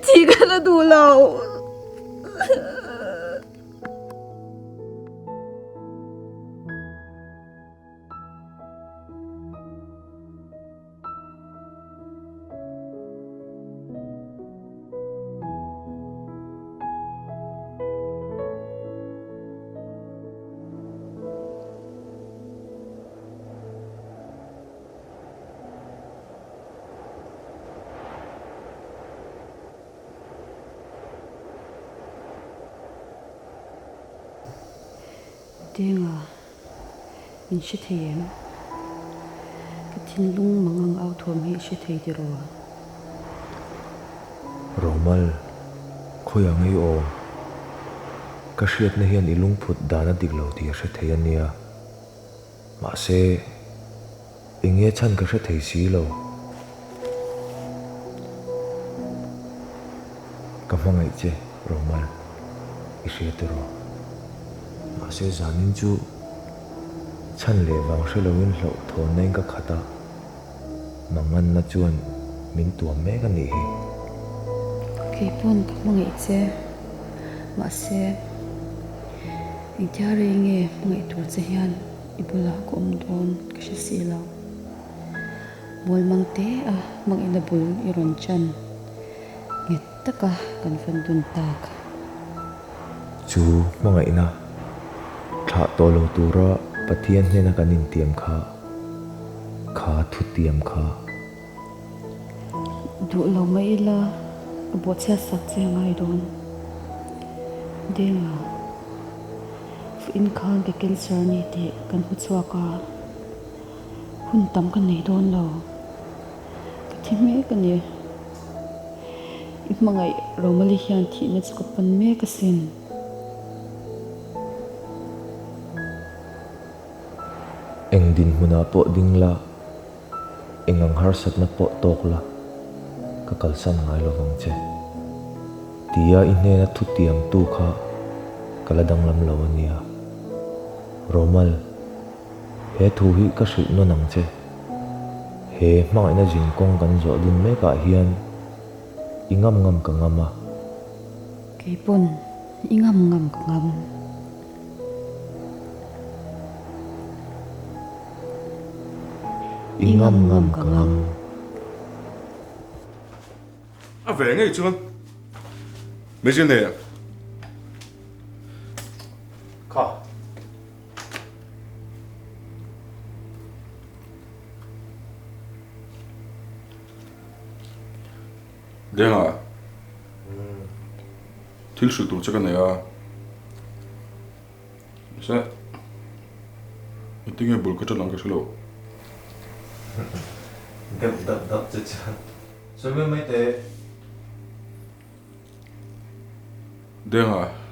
Thih ka la duh lo. Denga, min hre thei em? Ka thinlung mangang au thuam hi i hre thei tiraw? Romal, khawiah ngei awm? Ka hriatna hian i lungphut dan a dik lo tih a hre thei a nia. Mahse, eng nge chhan ka hre thei si lo. Ka hmangaih che, Romal, i hria tiraw? Mahse, zanin chu chhan leh vang hre loin hlauhthawnna in ka khat a, manganna chuan min tuam mek a nih hi. Kei pawn ka hmangaih che, mahse, Engtia rei nge hmangaih tur che hian i bulah ka awm dawn ka hre si lo. Mawlmang te a hmangaihna bul i rawn chan nghet taka kan vawn dun tak. Chu hmangaihna thlah tawh lo tura Pathian hnena kan intiam kha, kha thutiam kha. Duh lo mai ila ka bawhchhiat sak che a ngai dawn. Denga, Fuh-in khan ka cancer a ni tih kan hmu chhuak a, hun tam ka nei dawn lo. Ka thi mek a ni. I hmangaih Romali hian thihna chu ka pan mek asin. Eng dinhmunah pawh ding la. Eng ang harsatna pawh tawk la, ka kalsan ngai lo vang che. Tia i hnena thutiamtu kha ka la danglam lo a nia. Romal, he thu hi ka hrilh nawn ang che. He hmangaihna zinkawng kan zawh dun mekah hian i ngam ngam ka ngam a. Kei pawn i ngam ngam ka ngam. I ngam ngam ka ngam. A ve ngei chuan Meizial nei ah. Kha. Denga. Thil hrilh tur che ka nei a. Mahse, engtin nge bul ka ṭan ang ka hre lo. Deuh dap dap che chuan sawi mai mai teh. Denga.